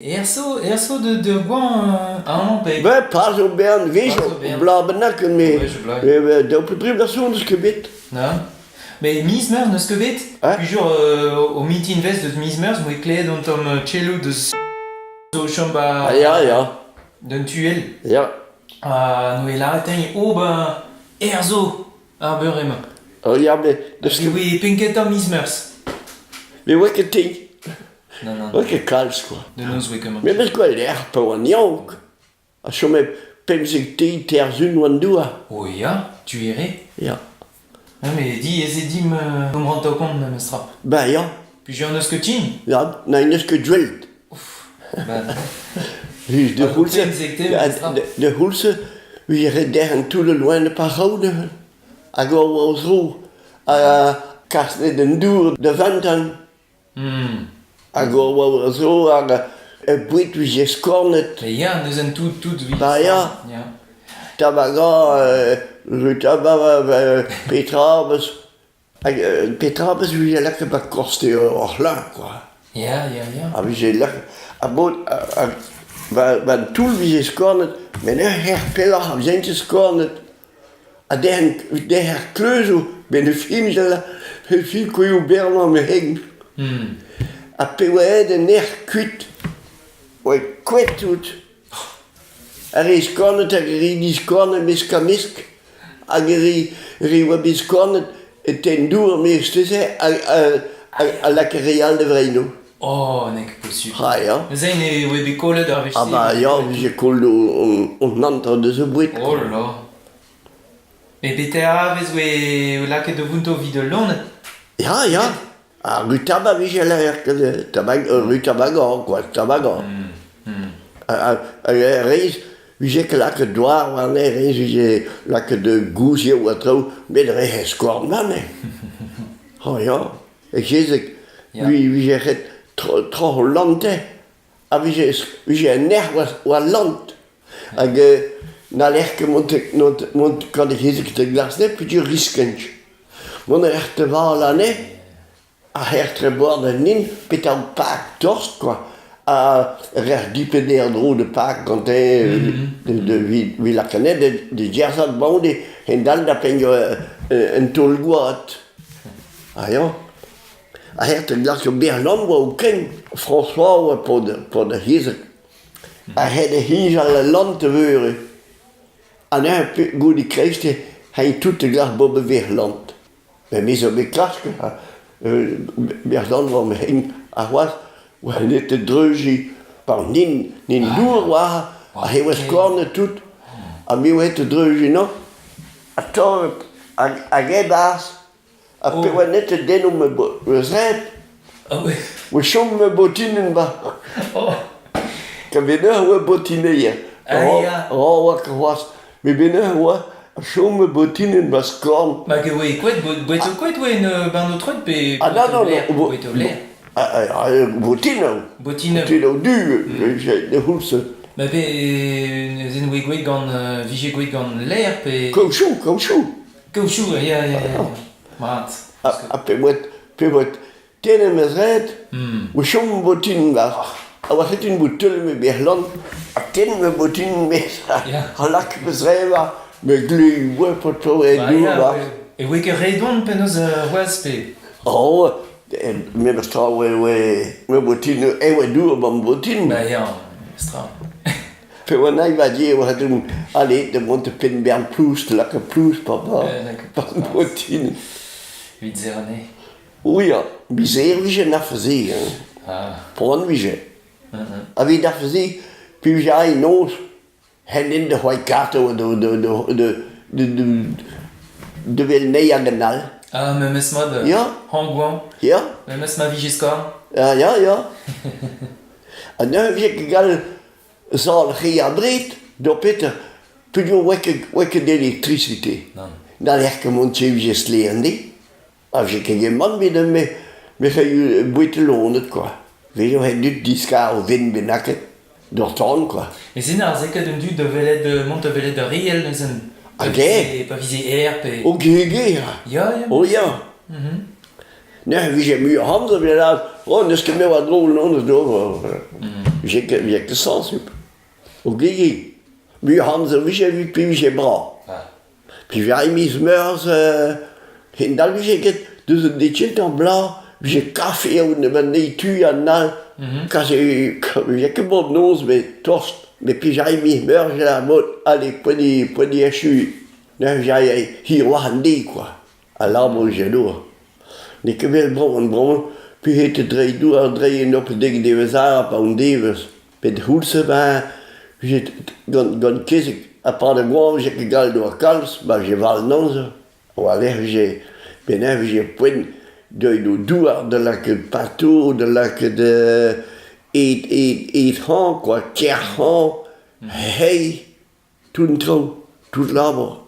Erso, erso de, de goañ amañ pe... Ben, pas zo bern, wech Pas zo bern. bloaz bennak, met Ouais, je blague. daou pe dri bloaz zo n'eus ket bet. Na. Mais miz Meurzh n'eus ket bet Hein? Pujur euh, o mintin vez deus miz Meurzh 'moa klevet an tamm cello deus zo chom ba Ah ya, ya, d'un tuel. ya. Ha 'noe lâret eñ oh ben erzo ar beure-mañ. Oh ya, met n'eus Hag e ket... voe penn-kentañ miz Meurzh. Me oa ket te. Non, non. Oa ket kalz kwa. De noz 'voe kement. Me 'meus gwellet lec'h pa oan yaouank a chome 15 ti terzun war an douar. Oh ya, tu irais Ya. Non mais diaes eo dimp euh, omp rentañ kont memestra. Ben ya, Plusieurs n'eus ket tin ya, na n'eus ket gwellet. Bah, De Ah, c'houlz 15 te memestra. de c'houlz vije ret derc'hen tout le loen pa raout hag o zro ha kas net an dour da vantan. Hag o oa a zo hag e boued vije skornet. Mais ya, neuze tout, tout oui. Bah ya. Ya. Tabagañ, rutabañ, petra 'peus hag petra 'peus vije lakaet ba korste hor c'hlañv kwa. Ya, ya, ya. A vije lakaet ha bod ba ba an toull vije skornet met neuze er pelloc'h a vijent ket skornet. Ha derc'hen derc'h ar kleuzoù 'benn fin fin kouezho bermañ ma c'hein. Ha pe oa aet an erc'h kuit oa kouezhet out. Ar re skornet hag ar re diskornet mesk-ha-mesk hag ar re re oa bet skornet e tenn dour maez-se a lak ar re all da vreino. Oh, n'eo ket posupl. Ah ya. Neuze ne oa bet kollet ar wech-se. Ah bah ya, vije kollet hon hanter deus o boued. Oh là là. Mais betterabez oe lakaet da vounto evit ul loened. Ya, ya. Ar rutabañ vije lâret tabak rutabagan quoi, tabagan. Ar reizh vije ket lakaet douar warne, reizh vije lakaet gouzioù ha traoù, met re skorn warne. Oh ya. E kezeg vije ret troc'h lante a vije vije un erc'h war lant hag n'haller ket mont mont gant e kezeg da glask peogwir riskent. Mont a rer da val anezhe ha her bord an hin petra pak tost kwa ha rer dipenner en-dro da pak gante evit lakaat anezhe da gerzhat goude hent-all da penn un taol gwad. Ah ya, aet da glask Berland oa o kein, François oa paotr paotr ar c'hezeg. A-hed e hijal al lant e veure. Ha neuze goude kreisteiz eñ tout da glask bob e Verland. Met me zo bet klask ha Berland oa ma hent ha c'hoazh oa net da dreuziñ par nin nin dour oa ha he oa skornet tout ha me oa aet da dreuziñ no ha torret hag e-barzh Ha pe oa netet den omp ma zreid, oa chom ma botinenn 'ba. Ka benac'h oa botineier. Ah oa ket c'hoazh. Met benac'h oa chom ma botinenn 'ba skorn. Ma ket oe koet, bouet zo koet oe en ba'n ho troad pe Ah non, non, non. Bouet o ler. Botinoù. Botinoù. Botinoù du, de c'houlz. Ma pe neuze oe gweet gant vije gweet gant ler pe... Kaoutchou, kaoutchou. Kaoutchou, ya, ya, ya. Mat. Ha pe oa pe oa tennet ma zreid, o chom botin war a oa setu un bouteul me berlan ha tenn ma botin maez ha lak ma zreid war ma gleù oa paotr e dour war. E oe ket re don penaos c'hoazh pe? Oh, memes tra oe oe ma botin e oa dour b'am botin. Ba ya, memes tra. Pe oa naet va di e oa dont ale da vont da penn bern plouz da lakaat plouz pa pa botin. Evit zerane. Oui, ya, mizer vije an afer-se, hein. Ah. Poan vije. Ha evit afer-se, pe vije aet noz, hen da c'hoari kartoù da da da da da da wel anezhi hag an all. Ah, memes mod. Ya. Hangouan. Ya. Memes ma vije skorn. Ah, ya, ya. Ha neuze vije ket gall Sal re abred d'ur petra peogwir oa ket oa ket elektrisite. Nann. N'haller ket mont vije sklaer-ne. Ha vije ket get mann 'vit me me c'hello bouetellonet kwa. Vezo he dud diskar o vent bennaket d'ur tan kwa. Mais se n'ar ket an dud da welet mont da welet ar riell neuze. Hag eo? Pa vize aer pe... O ge ge ya. Ya, ya. Oh ya. Neuze e vije muioc'h amzer evit lâret oh n'eus ket me war-dro n'eus d'ober. Vije ket vije ket sañsupl. O gigi. Muioc'h amzer vije evit pe vije brav. Pi vije miz Meurzh hend-all vije ket deus an deiz bloaz vije kafe an eil tu an all. Kaze vije ket bep noz met tost. Met pi vije miz Meurzh ar mod allez poent eo poent eo echuiñ. Neuze vije hir war an deiz kwa. Al labour vije lourd. N'eo ket vel bremañ bremañ pehe te dreiñ douar dreiñ en ur dek devezh all pa on devezh. Met c'houlz-se ben vije gant gant kezeg ha pad ar goañv vije ket gallet ober kalz ba vije val an amzer. War-lerc'h vije penaos vije poent deuet o douar da lakaat pato da lakaat ed ed ed hañv kwa kerc'h hañv hey tout an traoù tout labour.